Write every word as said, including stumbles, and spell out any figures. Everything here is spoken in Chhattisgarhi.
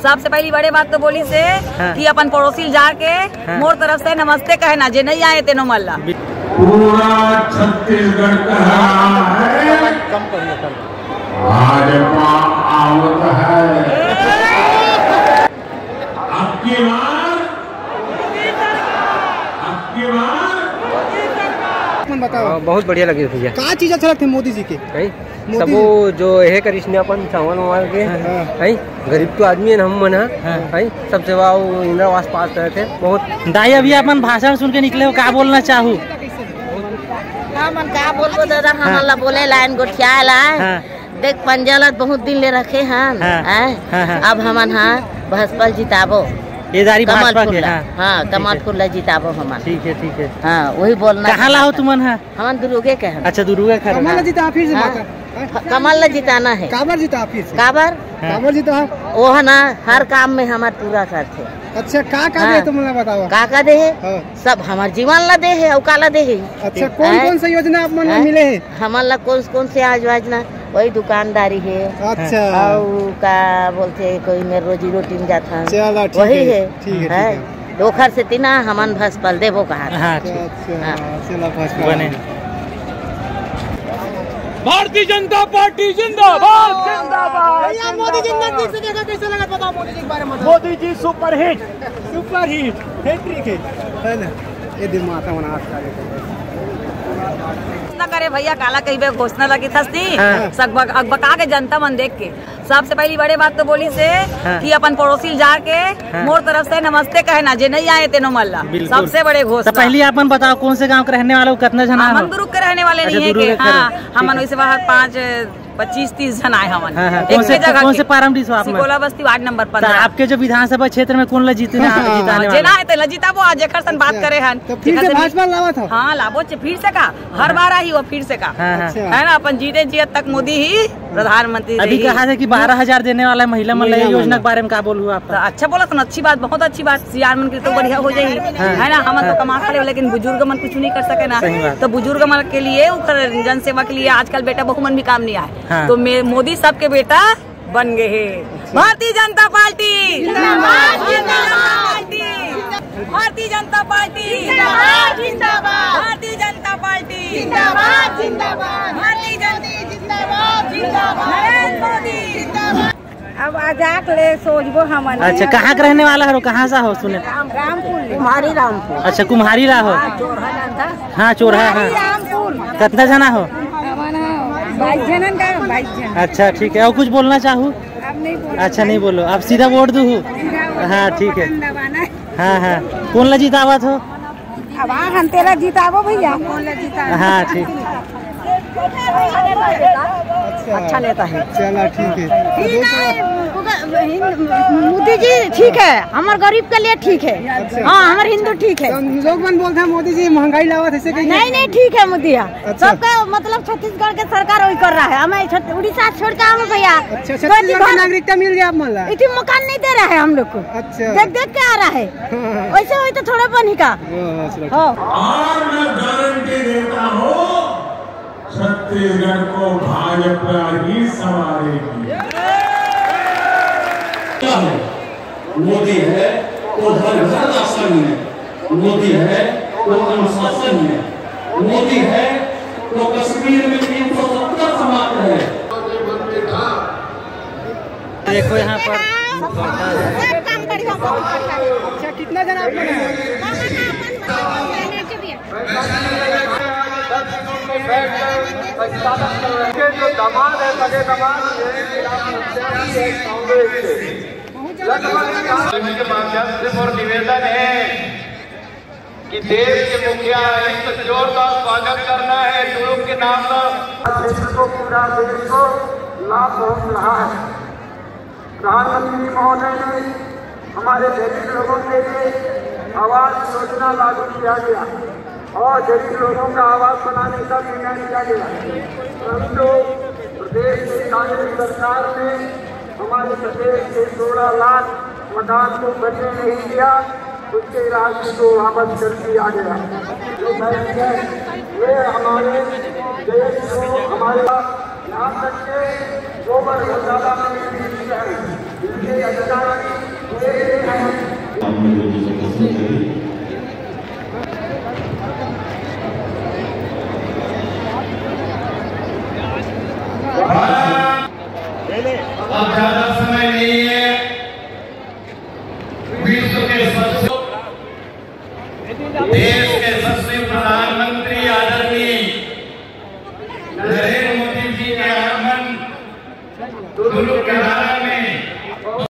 सबसे पहली बड़े बात तो बोलिस हे हाँ। कि अपन पड़ोसी ल जाके हाँ। मोर तरफ से नमस्ते कहना, जे नहीं आए तेनो मन ला। पूरा छत्तीसगढ़ कह रहा है, भाजपा आवत है। अब की बार, अब की बार। अपन बताओ। हाँ, बहुत बढ़िया लगे भैया। का चीज अच्छा लगथे मोदी जी के? कहीं मोदी सबो जी। जो हे करिस ने अपन चावल वावल के, हाँ। हैं? गरीब तो आदमी है ना हम मन ह, हाँ। हैं? सब सेवा अउ इंदिरा आवास पास करे थे, बहुत। दाई, अभी अपन भाषण सुन के निकले हो, का बोलना चाहू? हमन का बोलबो दादा, हमन हाँ। ला बोले लाइन गोठिया ला। हाँ। देख पंजा ला बहुत दिन ले रखे हन, हाँ। हैं? हाँ, हाँ। अब हमन हा भाजपा ल जिताबो। ये दारी कमल भाजपा फूल के, ला। हाँ। हाँ, ठीक कमल है। फूल ला जिताबो हमन। ठीक है, ठीक है। हाँ, वही बोलना कहाँ ला हो चाहता। तुमन हा? हमन दुरुगे के हन। अच्छा, दुरुगे के हन। कमल ला जिता फिर से हाँ। माता। हाँ? कमल ला जिताना है। काबर जिता फिर से? काबर? हाँ। काबर जिता? वो है ना, हर काम में हमार पूरा करथे। अच्छा, का का हाँ। दे तुमन ला बताओ? का का दे है? हाँ। सब हमार जीवन ला दे है, अउ का ला दे है? अच्छा, कौन हैं? कौन सा योजना आप मन ला हैं? मिले है? हमन ला कौन कौन से आज योजना? वही दुकानदारी है। अच्छा। अउ का बोलथे, कोई में रोजी रोटी में जाथन। चलो, ठीक वही है, है। ठीक है, ठीक हैं? है। ओखर सेती ना हमन भसपल देबो कहा। हाँ, ठीक। अच्छा, हाँ। चलो, भसपल बने। भारतीय जनता पार्टी जिंदाबाद, जिंदाबाद, भैया, मोदी जी जिंदाबाद। नजदीक से देखा, कैसे लगा बताओ मोदी जी के बारे में बताओ। Modi ji superhit. Superhit, hat trick है, है ना? ये दिमाग में आज का घोषणा करे भैया, काला कहिबे घोषणा लगी थस ती। हाँ। सब बक-, अकबका के जनता मन देख के सबसे पहली बड़े बात तो बोलिस हे हाँ। कि अपन पड़ोसी ल जाके हाँ। मोर तरफ से नमस्ते कहना, जे नहीं आए तेनो मन ला। बिल्कुल। सबसे बड़े घोषणा। तो पहले अपन बताओ, कौन से गांव के रहने वाले हो, कितना जना हो? हमन दुरुग के रहने वाले अच्छा, नहीं है दुरुग के, के हाँ, रहने। हमन ठीक है। वैसे बाहर पाँच, पच्चीस, तीस झन आए हमन। हाँ, हाँ। एक कौन से, के जगह कौन के? से पारम डिसवा आप मन? सिकोला बस्ती वार्ड नंबर तो पन्द्रह। आपके जो विधानसभा क्षेत्र में कौन ला जीतने, हाँ, जिताने हाँ, वाला? जेला है तेला जिताबो, आज एकर सन बात अच्छा। करे हन। तो फिर जेकर से सन भाजपा लावत हो? हाँ, लाबो चे-, फिर से का? हर हाँ। बार आही वो फिर से का? हाँ, हाँ। अच्छा। है ना, अपन जीते जियत तक मोदी ही प्रधानमंत्री अभी रही। कहा था कि बारह हजार देने वाला है महिला मन ला, महिला ये योजना मन। के बारे में का बोलू आप? तो अच्छा बोला तो अच्छी बात, बहुत अच्छी बात, सियान मन के तो बढ़िया हो जाही, हाँ। है ना, हमन तो हाँ। कमा खा ले, लेकिन बुजुर्ग मन कुछ नहीं कर सके ना। सही बात। तो बुजुर्ग मन के लिए, ओकर जनसेवा के लिए आजकल बेटा बहू मन भी काम नहीं आए। हाँ। तो मे-, मोदी सबके बेटा बन गए हैं। अच्छा। भारतीय जनता पार्टी जिंदाबाद, जिंदाबाद। भारतीय जनता पार्टी जिंदाबाद, जिंदाबाद। भारतीय जनता पार्टी जिंदाबाद, जिंदाबाद। भारतीय जनता जिंदाबाद, जिंदाबाद। नरेंद्र मोदी जिंदाबाद। अब आजाक ले सोचबो हमन। अच्छा, कहाँ के रहने वाला हरो, कहाँ से हो सुने? रामपुर ले। कुम्हारी रामपुर। अच्छा, कुम्हारी रहा हो? हाँ, चोरहा हाँ। रामपुर। कितना जना हो? हमन बाईस जनन का, बाईस जन। अच्छा, ठीक है, और कुछ बोलना चाहू? अब नहीं बोलो। अच्छा, नहीं बोलो, आप सीधा वोट दू। सीधा वोट हाँ, दो, ठीक है। बटन दबाना है। हाँ, हाँ। कौन ला जितावत हो? अब हाँ, हम तेरा जिताबो भैया। कौन ला जिता? हाँ, ठीक। अच्छा नेता है। चला, ठीक है। ठीक है, मोदी जी ठीक है, हमार गरीब के लिए ठीक है। अच्छा। हाँ, हमार हिंदू ठीक है। तो लोग मन बोलते हैं मोदी जी महंगाई लावत है, ऐसे कहीं नहीं, नहीं, ठीक है मोदी। अच्छा। सबका मतलब छत्तीसगढ़ के सरकार वही कर रहा है। हमें छत-, उड़ीसा छोड़ के आवे भैया। अच्छा, तो छत्तीसगढ़ की भा-, नागरिकता मिल गया आप मन ला? इतनी मकान नहीं दे रहा है हम लोग को। अच्छा। देख देख के आ रहा है। हाँ। वैसे वही तो थोड़ा बनी का। हाँ, हाँ, चलो। हाँ। और मैं गारंटी देता हूँ, छत्तीसगढ़ को भाजपा ही संवारेगी। क्या है? मोदी है तो हर घर राशन में, मोदी है तो अनुशासन में, मोदी है तो कश्मीर में तीन सौ सत्तर समाप्त है। देखो यहाँ पर। अच्छा, कितना जना आप लोग हैं? जो दामाद है, सगे दामाद, ये कांग्रेस के। के माध्यम से और निवेदन है कि देश के मुखिया आयुक्त जोरदार स्वागत करना है दुरुग के नाम पर। देश को, पूरा देश को लाभ पहुंच रहा है। प्रधानमंत्री महोदय ने हमारे दलित लोगों के लिए आवास योजना लागू किया गया और गरीब लोगों का आवास बनाने का निर्णय लिया गया, परंतु प्रदेश की कांग्रेस सरकार ने हमारे प्रदेश के सोलह लाख मकान को बनने नहीं दिया, उसके राशि को वापस कर दिया गया। जो बैंक है, ये हमारे देश को, हमारे, यहाँ तक के गोबर घोटाला में भी, इनके अधिकार